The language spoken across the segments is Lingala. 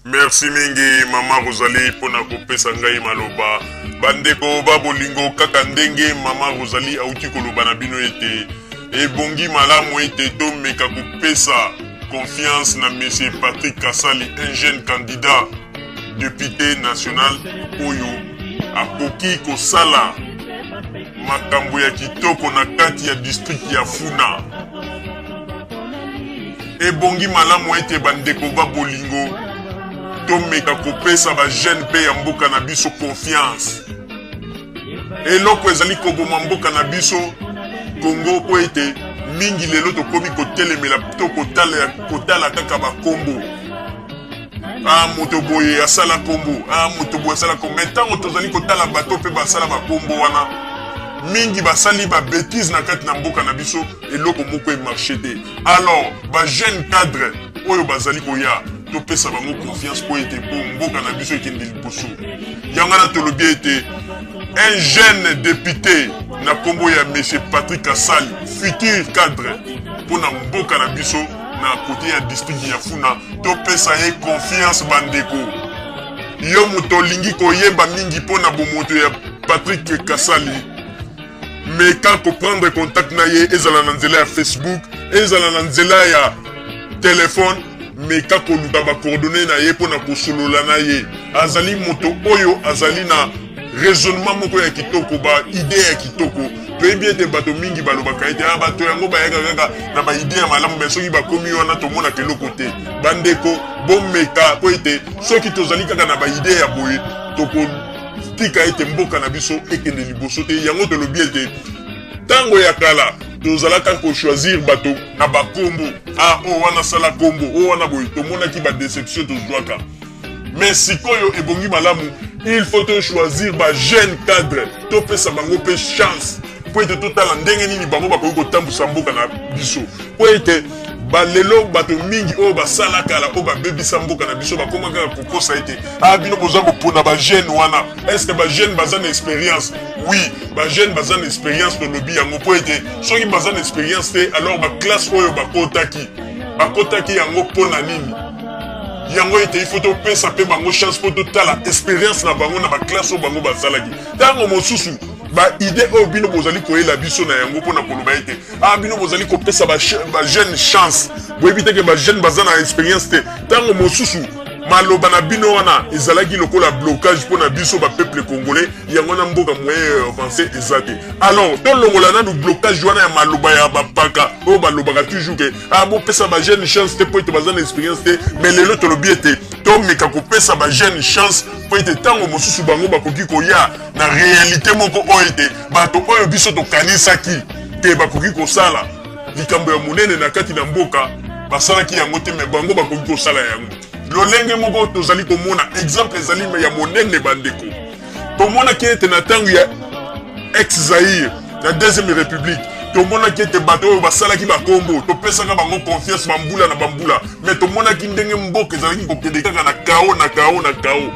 Merci mingi mama Rosalie pona kopesa ngai maloba. Bandeko ba bolingo, kaka ndenge mama Rosalie auti koloba na bino ete ebongi malamu ete tomeka kopesa confiance na monsieur Patrick Kasali, un jeune candidat député national oyo akoki kosala makambo ya kitoko na kati ya district ya Funa. Ebongi malamu ete bandeko ba bolingo tomeka kopesa ba jeune mpe ya mboka na biso confiance. Eloko ezali koboma mboka na biso Congo mpo ete mingi lelo tokomi kotelemela to kotala, kotala kaka bakombo. Ah, moto boye asala kombo, ah, moto boye asala kombo. Mais ntango tozali kotala bato mpe basala bakombo wana, mingi basali ba bêtises na kati na mboka na biso, eloko moko emarche te. Alors ba jeune cadre oyo bazali koya, topesa bango confiance mpo ete mpo mboka na biso ekende liboso. Yango wana tolobi ete un jeune député na kombo ya monsieur Patrick Kasali, futur cadre mpo na mboka na biso na kote ya district ya Funa, topesa ye confiance. Bandeko, yo moto olingi koyeba mingi mpo na bomoto ya Patrick Kasali, meka koprendre contact na ye, ezala na nzela ya Facebook, ezala na nzela ya telefone. Meka koluka bacoordonnées na ye mpo na kosolola na ye. Azali moto oyo azali na raisonnement moko ya kitoko, ba idée ya kitoko. Toyebi ete bato mingi balobaka ete ah, bato yango bayaka kaka na ba idée ya malamu, me soki bakomi wana tomonaka eloko te. Bandeko, bomeka mpo ete soki tozali kaka na ba idée ya boye, tokotika ete mboka na biso ekende liboso te. Yango tolobi ete ntango ya kala tozalaka kochoisir bato na bakombo, ah, oyo wana asala kombo, oyo wana boye, tomonaki badéception tozwaka. Mais sikoyo ebongi malamu, il faut tochoisir ba jeune cadre, topesa bango mpe chance mpo ete totala ndenge nini bango bakoki kotambusa mboka na biso. Mpo ete balelo bato mingi oyo basala kala, oyo babebisa mboka na biso, bakoma kaka kokosa ete ah, bino boza kopona bajeune wana, est-ce bajeune baza na expérience? Oui, bajeune baza na expérience. Tolobi yango mpo ete soki baza na expérience te, alors baclasse oyo bakotaki, bakotaki yango mpo na nini? Yango ete il faut topesa mpe bango chance mpo totala expérience na bango na baclasse oyo bango basalaki. Ntango mosusu baidée oyo bino bozali koyela biso na yango mpona koloba ete ah, bino bozali kopesa bajeune chance, boyebi te ke bajeune baza na expérience te, ntango mosusu maloba na bino wana ezalaki lokola blocage mpo na biso bapeuple congolais. Yango wana mboka moyen avance eza te. Alors tolongola nanu blocage wana ya maloba ya bapaka oyo balobaka toujours ke ah, bopesa bajeune chance te mpo ete baza na expérience te. Mais lelo tolobi ete tomeka kopesa bajeune chance mpo ete ntango mosusu bango bakoki koya na réalité moko oyo ete bato oyo biso tokanisaki te bakoki kosala likambo ya monene na kati na mboka basalaki yango te, me bango bakoki kosala yango. Lolenge moko tozali komona exemple ezali ya monene, bandeko, tomonaki ete na ntango ya ex Zaïre, na deuxième république, tomonaki ete bato oyo basalaki bakombo, topesaka bango confiance bambula na bambula, me tomonaki ndenge mboka ezalaki kokende kaka na kao na kao na kao.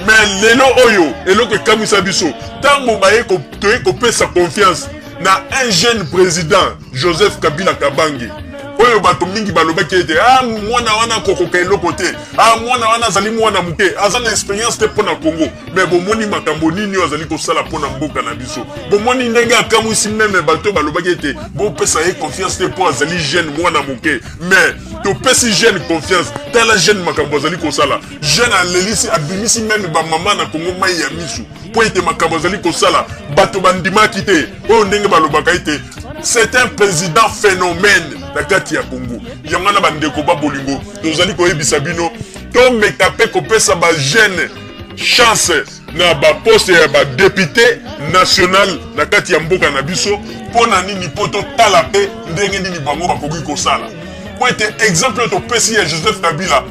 Me lelo oyo eloko ekamwisa biso, ntango baye toye kopesa confiance na un jeune président, Joseph Kabila Kabange, oyo bato mingi balobaki ete ah, mwana wana akokoka eloko te, ah, mwana wana azali mwana moke, aza na expérience te mpo na Congo. Me bomoni makambo nini oyo azali kosala mpo na mboka na biso? Bomoni ndenge akamwisi meme bato balobaki ete bopesa ye confiance te mpo azali jeune, mwana moke. Me topesi jeune confiance, tala jeune makambo azali kosala. Jeune alelisi, abimisi meme bamama na Congo mai ya misu mpo ete makambo azali kosala, bato bandimaki te. Oyo ndenge balobaka ete c'est un président phénomène na kati ya Congo. Yango wana, bandeko ba bolingo, tozali koyebisa bino, tomeka mpe kopesa bajeune chance na baposte ya badéputé national na kati ya mboka na biso. Mpo na nini? Mpo totala mpe ndenge nini bango bakoki kosala, mpo ete exemple oyo topesi ya Joseph Kabila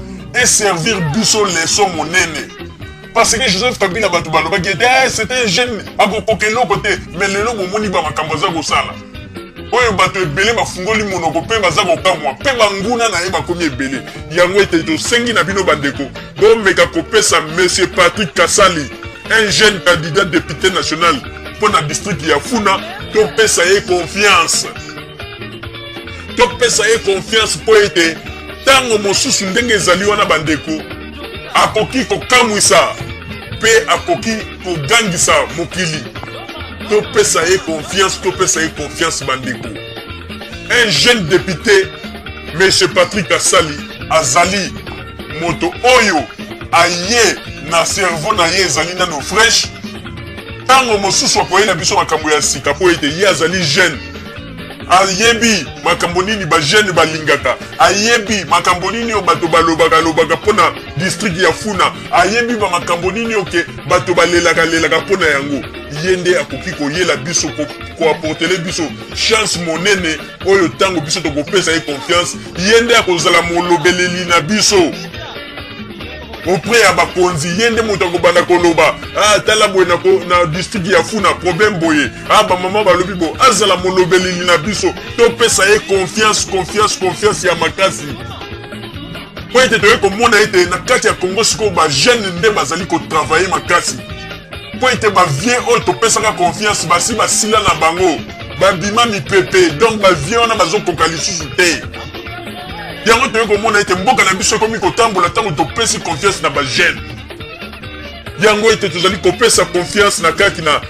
eservir biso leçon monene, parce que Joseph Kabila, bato balobaki ete eh, c'est un jeune, akokoka eloko te. Mais lelo bomoni bamakambo aza kosala oyo, bato ebele bafungoli monoko mpe baza kokamwa, mpe banguna na ye bakomi ebele. Yango ete tosengi na bino bandeko, bomeka kopesa monsieur Patrick Kasali, un jeune candidat député national mpo na district ya Funa, topesa ye confiance, topesa ye confiance mpo ete Ntango mosusu ndenge ezali wana bandeko, akoki kokamwisa mpe akoki kogangisa mokili. Topesa ye confiance, topesa ye confiance bandeko. Un jeune député, Monsieur Patrick Asali, azali moto oyo aye na cerveau na ye ezali nano fresh. Ntango mosusu akoyela biso makambo ya sika mpo ete ye azali jeune, ayebi makambo nini ba jeune balingaka, ayebi makambo nini oyo bato balobaka lobaka mpo na district ya Funa, ayebi ba makambo nini oyo ke bato balelaka lelaka mpo na yango. Ye nde akoki koyela biso, koaportele biso chance monene oyo ntango biso tokopesa ye confiance, ye nde akozala molobeleli na biso auprès ya bakonzi. Ye nde moto akobanda koloba: ah, tala boye na, na district ya Funa problème boye, ah, bamama balobi bo. Azala molobeleli na biso. Topesa ye confiance, confiance, confiance ya makasi, mpo ete toye komona ete na kati ya Congo sikoyo bajeune nde bazali kotravailler makasi, mpo ete bavieux oyo topesaka confiance basi basila na bango, babima mipepe. Donc bavieux wana bazokoka lisusu te. Yango toye komona ete mboka na biso ekomi kotambola ntango topesi confiance na bajeune. Yango ete tozali kopesa confiance na kati na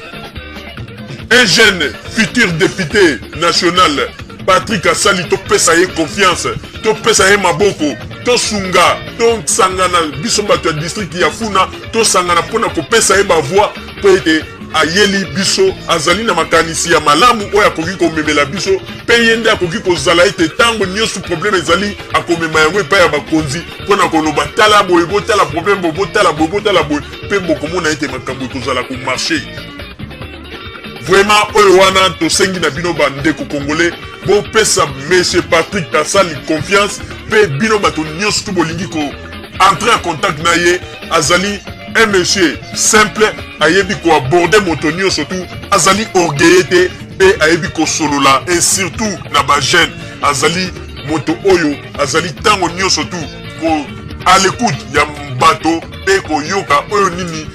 un jeune futur député national Patrick Asali. Topesa ye confiance, topesa ye maboko, tosunga, tosangana biso bato ya district ya Funa, tosangana mpona kopesa ye bavoix, mpo ete ayeli biso, azali na makanisi ya malamu oyo akoki komemela biso. Mpe ye nde akoki kozala ete ntango nyonso problème ezali, akomema yango epai ya bakonzi mpona koloba: tala boye, botala problème boye, botala boye, botala boye. Mpe bokomona ete makambo ekozala komarcher vraiment. Oyo wana tosengi na bino bandeko congolais, bopesa monsieur Patrick Kasali confiance. Mpe bino bato nyonso to bolingi ko entrer en contact na ye, azali un monsieur simple, ayebi koaborder moto nyonso tu, azali orgueilleux te, mpe ayebi kosolola, et surtout na bajeune. Azali moto oyo azali ntango nyonso tu ko à l'écoute ya bato mpe koyoka oyo nini.